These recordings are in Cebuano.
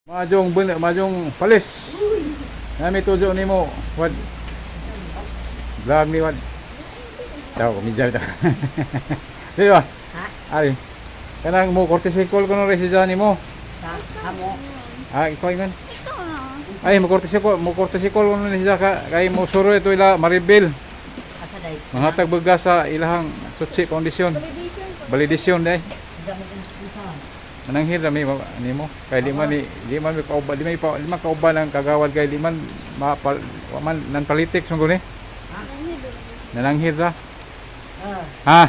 Majong bun, majong palis. Nami tujo nimo. Wad. Vlog ni wad. Tao komedya ta. Di ba? Ha? Ari. Kanang mo courtesy call ko no si Johnny mo. Sa amo. Ah, ikaw ingon. Ay, mo courtesy call ko no ni siya ka kay mo suro ito ila Maribel. Asa day? Manghatag bugas sa ilahang Sutsi Foundation. Validation day. Mananghil ra mi nimo kay di man ni di man mi kauban di man pa di man kauban ang kagawad kay di man mapal wa man nan politics man guni. Nananghil ra. Ah. Ha?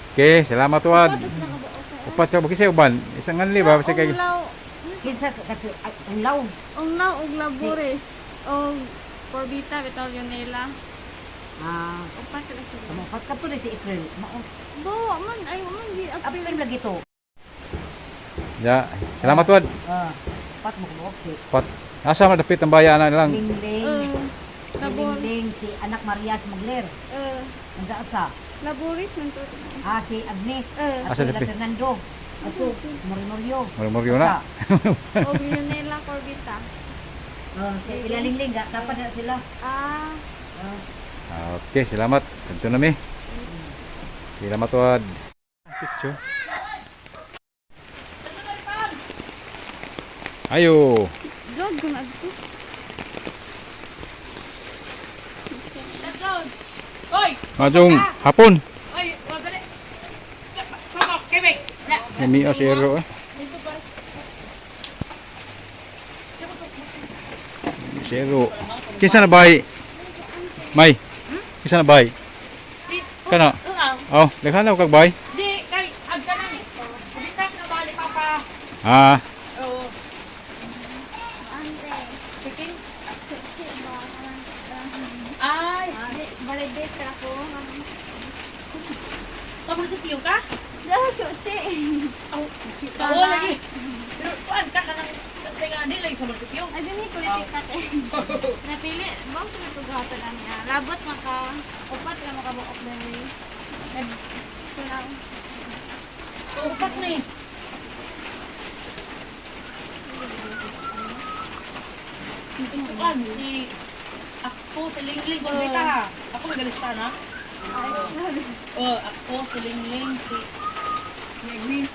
Okay, salamat wad. Upat sa bukis uban. Isang nganli ba kasi kay Unglaw, Kinsa kasi ay, unglaw. unglaw og labores og Corbita bitaw Leonela. Ah, Upat ra sila. kamo pat kato si April. Mao Bo, wa man ay wa man gi April apil. lagi to. Ya, salamat wad. Ah, pat mo kubuok si Pat. Asa man dapit ang bayan na lang. Lingling. Si Labor. Lingling, si anak Maria Smagler. Ang asa. Labores man to. Ah, si Agnes. Eh. Asa Ato ila dapit? Fernando. Ato Morimorio. Murmuryo na. Og Leonela Corbita. Ah, si ila Lingling ga dapat na sila. Ah, Ah, Okay, salamat. Kadto na mi. Salamat wad. Picture. Ayo. God ko na adto. Oy! Majong hapon. Oy! Wag dali! Soko! Kevin! Na! Nami si Ero eh. Si Ero. Kinsa na bay? May. Kinsa na bay? Si... Kana. Oo. Oh, daghan na kag bay. Di! Kay! Ag ka nang! Bitas na bali papa! Ah, Oo. Ante. Chicken? Chuchi ba? Ay! Di validate ra ko. Sa mga si Tiyo ka? Da chuchi. Aw! Oo lagi! Pero kuan ka ka nang... Sa nga di lagi sa mga si Tiyo. Ay dinhi politika te. Napili, bang pinatugatan na niya. Labot maka upat ra makabuok diri. Nag kulang. Upat na eh. Si Kuan, si... Ako, si Lingling, Corbita ha. Ako magalista na. Oh, ako, si Lingling, si... Si Agnes.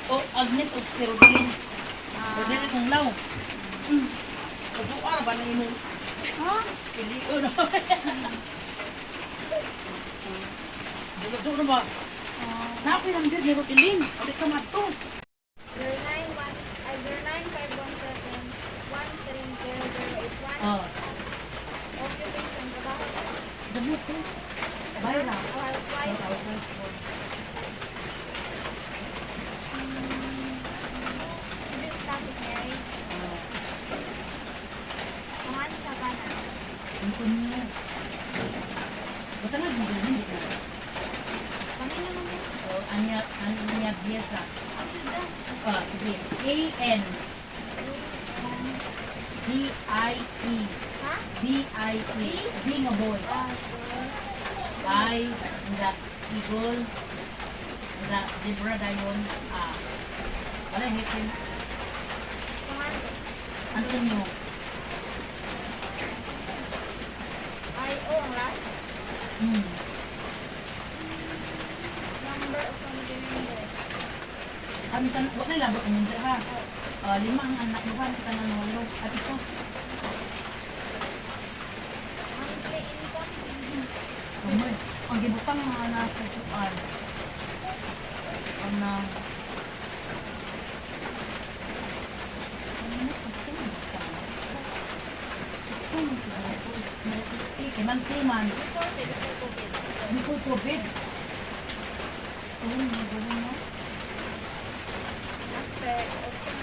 Oh, Agnes o si Rodelin. Rodelin kong law. Kabuan ba na imo? Ha? Pili ko na. Dulo na ba? Na ako yung ni Rodelin. Abi ka madto. 091 ay 09517 130081. Oh, Occupation, trabaho. damo ko. Bayra. O housewife. Civil status married. Pangan sa bana. Antonio. Bata nga di ka. Pangin naman yun. Oh, Anya Anya Biesa. Ano da? Ah, sige. A N B I E Ha? B I E B nga boy. Ah, I nga eagle nga zebra dayon A. Wala hekin. Pangan. Antonio. I O ang last. Number of family members. Kami tan wa na labot ang mundo ha. Ah, lima ang anak mo kan tanan walo. At ito Monthly income. Kamay. Ang gibutang mga anak sa kuan. Ang na kay man man Before before COVID. Oh, nagawin mo. After.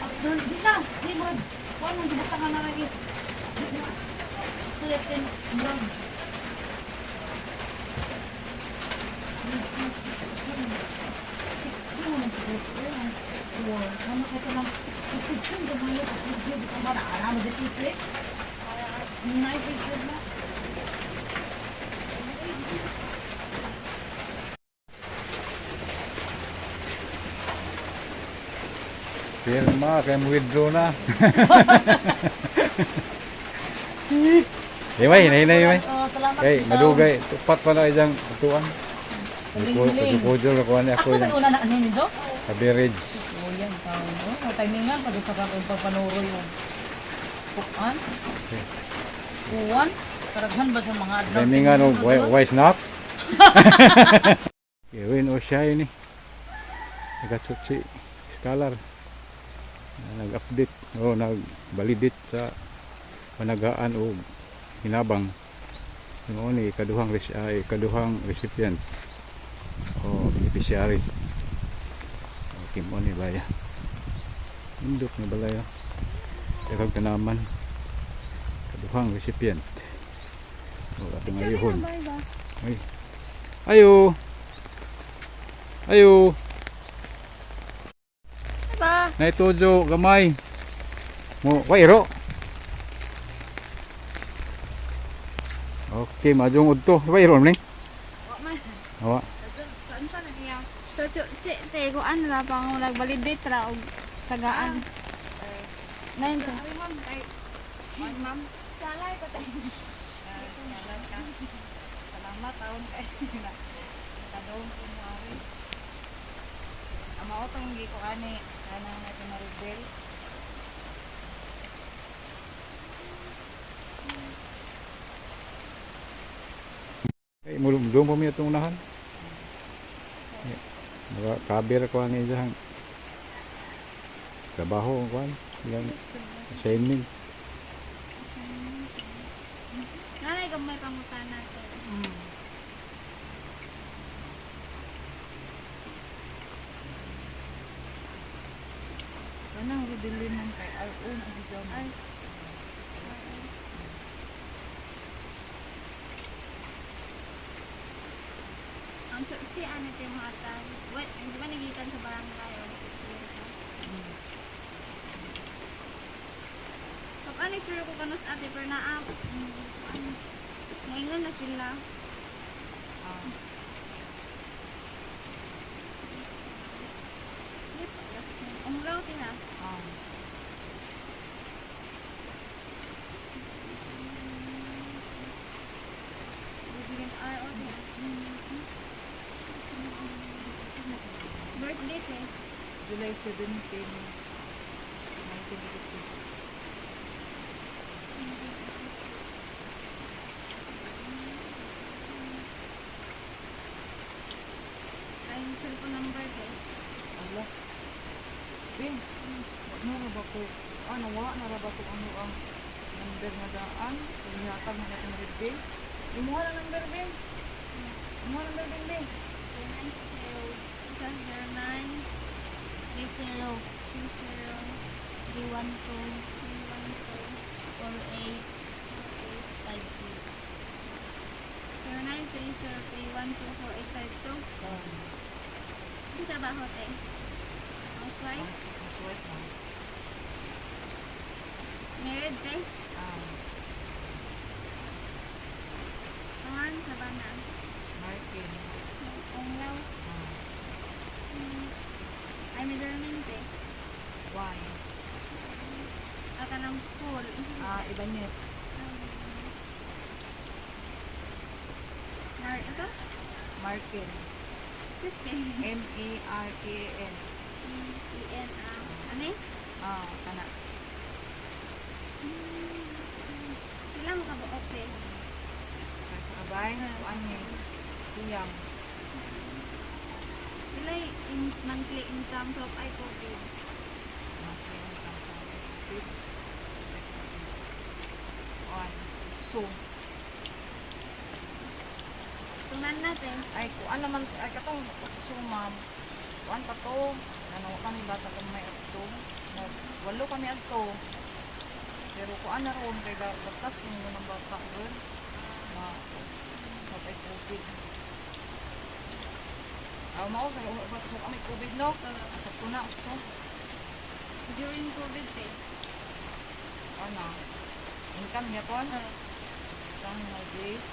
After, di na, di mo. Kuan ang gibutang na na is. Di na. Thirteen, murag. 16, 4. Ano ka lang? 15 gamay as video di ka ba na alam mo dito sila? Nine picture na. Pirma, kaya mo withdraw na. Imay, hinay-hinay, imay. Oh, salamat. Kay, ikaw. madugay. Tupat pa na isang tuan. Ling-ling. Kujol ko ani ako Ako may yung una na ano nito? average. Oh, yan. Oh, timing nga. Pag pagpapanuroy yung kuan. Kuan. Karaghan ba sa mga adlaw? Timing nga no, wise not? Gawin o siya yun eh. Nagkatsuchi scholar. Nag-update o nag-validate sa panagaan o hinabang. Yung ni ikaduhang recipient o beneficiary. Okay mo ni baya. Indot ni balaya. Daghang kanaman. Kaduhang recipient. O atong ayuhon. Ay. Ayo. Ayo. Ba? Naitujo gamay. Mo wairo. Okay, majong udto. Wairo ni. Wa man. Awa. Saan sa niya? So, chu, te, kuan ra pang nag-validate ra og tagaan. Nain ka. Ay, ma'am. Ay, ma'am. Salay ko tayo. Salamat taon kay na. Kadong ko mo ari. Amo tong gi ko ani kanang na Maribel. Ay mulumdum pa mi atong unahan. Maka kabir ko ani diyang trabaho ko ani ilang assignment. Nanay gamay pangutana te. Kanang Rebellion man kay RO na gid. Ay. Ang chuchi ano te mga tan. Wait, hindi ba nagikan sa barangay o picture ka? Pag ano sure ko kanus ate pero naa ano, moingon na sila. Ah. Umlaw ti ha. Ah. Bibigyan R O ti ha. Birthday te. July 17, 1986. Ay, cellphone number te. Ala. Ben, na ra ba ko? Ano wa na ra ba ko ano ang number nga daan? Kung yatag na natin Rebel. Imuha na number, Ben. Imuha number, Ben, Ben. 09 30 30 312 312 48 52. 0930312482. Hindi trabaho te. Housewife? Housewife mo. Married te? Ah, Pangan sa bana. Martin. Onglaw. Ah, Ay, middle name te. why? Aka ng full. Ah, Ibanez. Mar, ito? Martin. Crispy. M-A-R-K-A-N. E-N, ah. Ano eh? Ah, kana. Sila makabuok te. Kaya sa kabay, kuan ni. Siyam. Sila in, monthly income from ay COVID. Martin, ang sa Kuan. So, Tunan natin. ay kuan naman ay katong so ma'am. Kuan pa to. Ano kami bata kung may adto. Nag walo kami adto. Pero kuan na ron kay batas kung ng bata girl. Na sa kay COVID. Aw mao sa sa kami COVID no. Sa tuna so During COVID te. ana. Income niya pon. Kang mga days.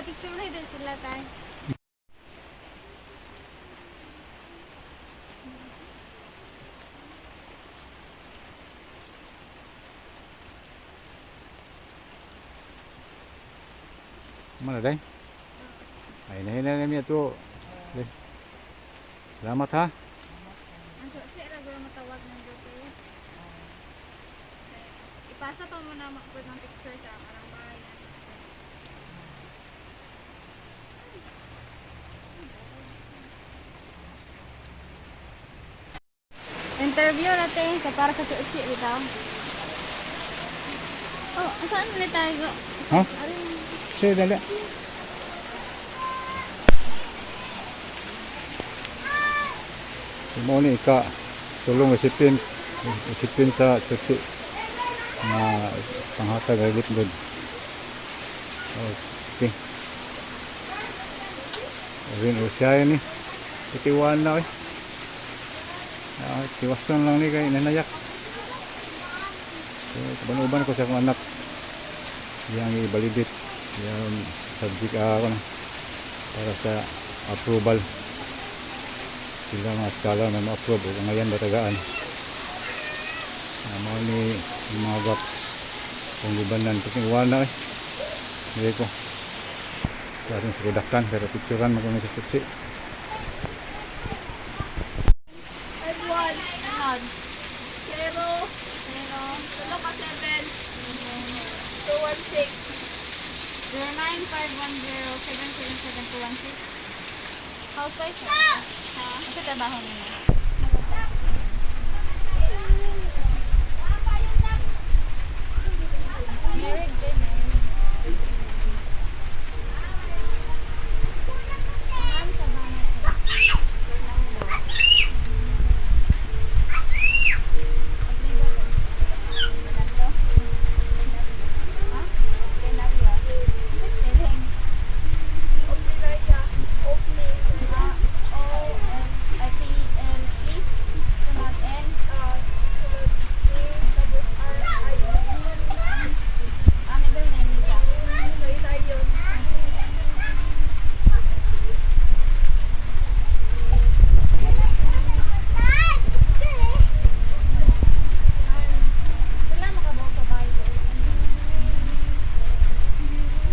Picture na din sila tayo. Mana day? Ay nahina na niya to. Day. Salamat ha. Ang susi ra guro matawag ng dito. Ipasa pa mo na magpud ng picture sa arang bahay. Interview natin sa para sa chuchi bitaw. Oh, saan ulit tayo? Ha? Arin. Sige, dali. Mo ni ika tulong recipient recipient sa chuchi na panghatag relief good. Okay. Rin usya ni. Itiwan na eh. Ah, tiwasan lang ni kay nanayak. So, kaban-uban ko sa akong anak. Yang i-validate yung subject ako na para sa approval sila mga scholar na ma-approve o ngayon batagaan mao ni yung mga gaps kung libanan pag na eh hindi ko sa ating sukudakan pero picturean mo kami sa tutsi. 5-1. Sunod. 0. 0 Tulo ka 7. 2-1-6. 09510777216. Housewife ka? Ha? Ano trabaho niyo? Married din eh. Ma'am, sa banat. Spelling. Oplinaria. Opli. O L I P L E. Sunod N. Sunod E. Tapos R. I. Ah, middle name niya. Maynarion. Wala makabuo pa ba ito?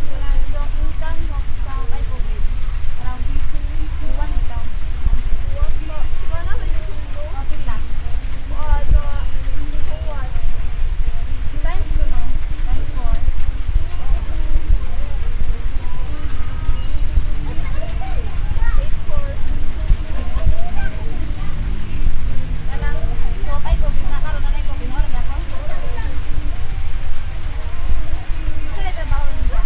Wala do utang mo pa kay COVID. Wala buwan ikaw. Wala ba yung sundo? Okay lang. Ano? 2-1. Times 2 no? Times 4. 8-4. Kanang so kay COVID na karon na kay COVID na wala gyapon. Sila trabaho niya.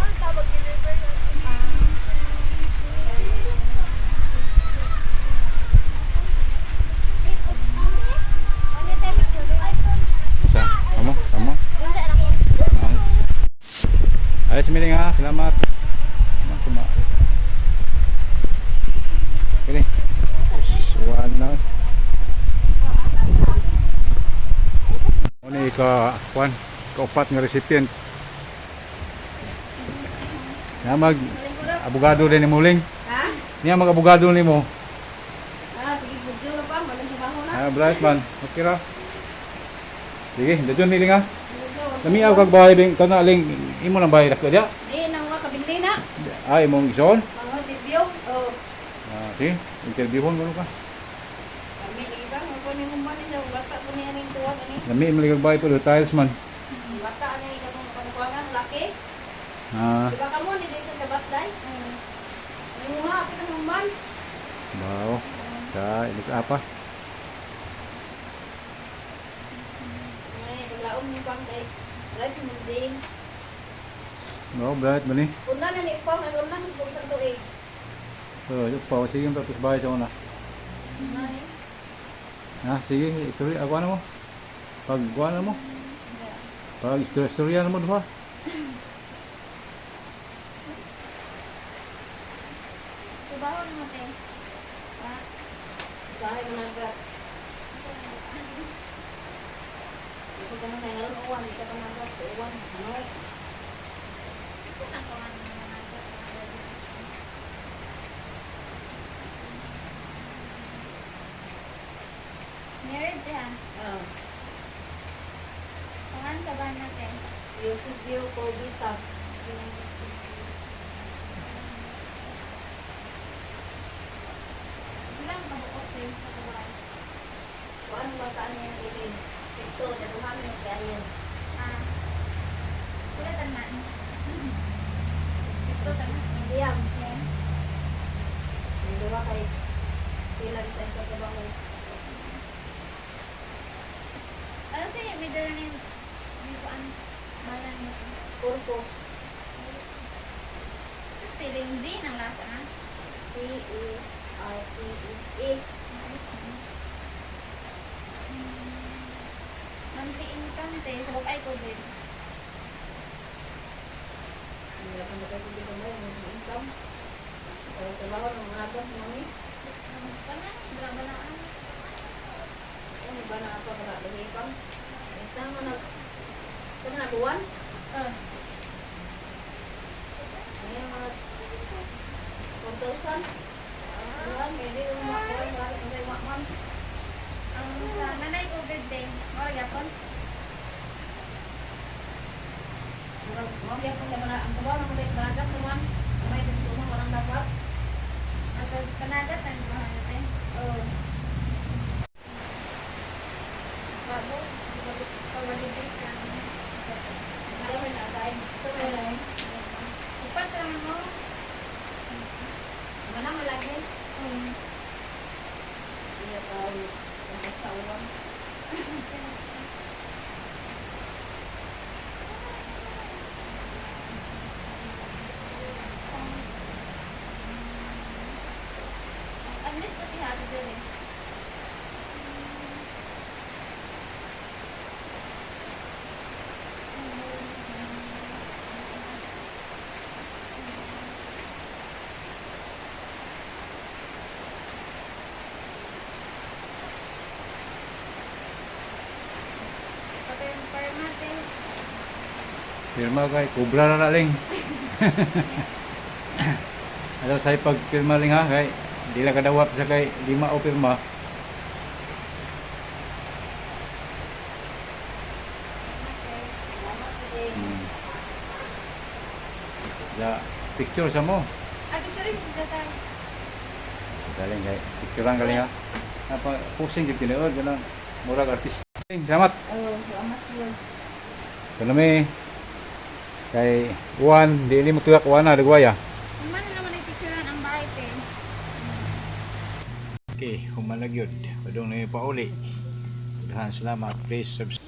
Ang tawag deliver Ano tayo picture? Sa amo amo. Unsa na ko? Ayos miling ha, salamat. Salamat suma. Kini. Suwan na. Ano ni ka kwan kaupat nga recipient. Na mag abogado din ni Muling. Ha? Niya mag abogado nimo. Ah, sige, video na pa. Walang trabaho na. Ah, bright man. Okay ra. Sige, dajon niling ha. Lamiaw kag bahay bing kana ling imo lang bahay dakto dia. Di, nakuha kabindi na. Ah, imong gison. Mga interview. Oh. Ah, sige, interviewon mo ka. Kami, iba. Mga kunin mo man niya. Bata ko niya ning tuwag. Ani. Lami mo kag bahay pero tiles man. Bata, ani. Ikaw kanukuangan. Laki. Ah, Diba ka mo? Hindi sa tabas, day? Ay mo ha, kita mo man. bao. Sa ilis apa. Ay, naglaom mo pang day. Right, munding. No, bright man ni. Una na ni pang, ang una mas isang tuig. So, yung pa sige tapos bahay sa una. Ah, sige, istorya ako ano mo. Pag kuan mo. Pag istorya istorya mo duha. Trabaho mo te. Usahay mo na ka. Pagka na kay ngaron uwan, di ka panagat, uwan. Ano? Ito na ko ang mga Married ha? Ah, Pangan sa ba natin? Eusebio Corbita. Ilang kabuok kayo sa kabuhay? Kuan bataan niya ini. Ito, daduhan niya kayo. Ah. Pula tanan. Ito tanan. Siyam. Yeah. May duha kay sila sa isa trabaho. Ano sa'yo, may dala na yung may kuan balan mo. Corpus. Spelling Z ng lasa na. C E R P E S. Monthly income te, sa babae ko din. Hindi na pa hindi ko may income. Pero trabaho ng mga anak mami. Kana, drama na ang. Ano ba na ako para income? Ito mo na Ito na buwan. Ah. Ano mga 4,000? Buwan, maybe yung mga buwan, marami kung man. Ang sa nanay ko birthday, mora yapon. Murag, ma'am, yapon ka man ang trabaho ng mga baragat naman. May dito mo walang dapat. At panagat ang buhay natin. Oh. Bago, pag-validate ka. Ito may nasa ito may nasa. Upat lang mo. Mana malagi? Um, Iya pa ang asawa. At least ko tihati din eh. Papel natin. Pirma kay kubra na na ling. Ano sa pag pirma ling ha kay di lang kadawat sa kay lima o pirma. Ya, picture sa mo. Ate, sorry, sa tayo. Galing kay picture lang galing ha. Apa pusing gid tinuod ganang murag artista. Salamat. Oh, salamat yun. Kanami kay uwan dili mo tuyak uwan na dagwaya. Man na naman ay picturean ang bahay te. Okay, human na gyud. Padung na pauli. Dahan salamat. Please subscribe.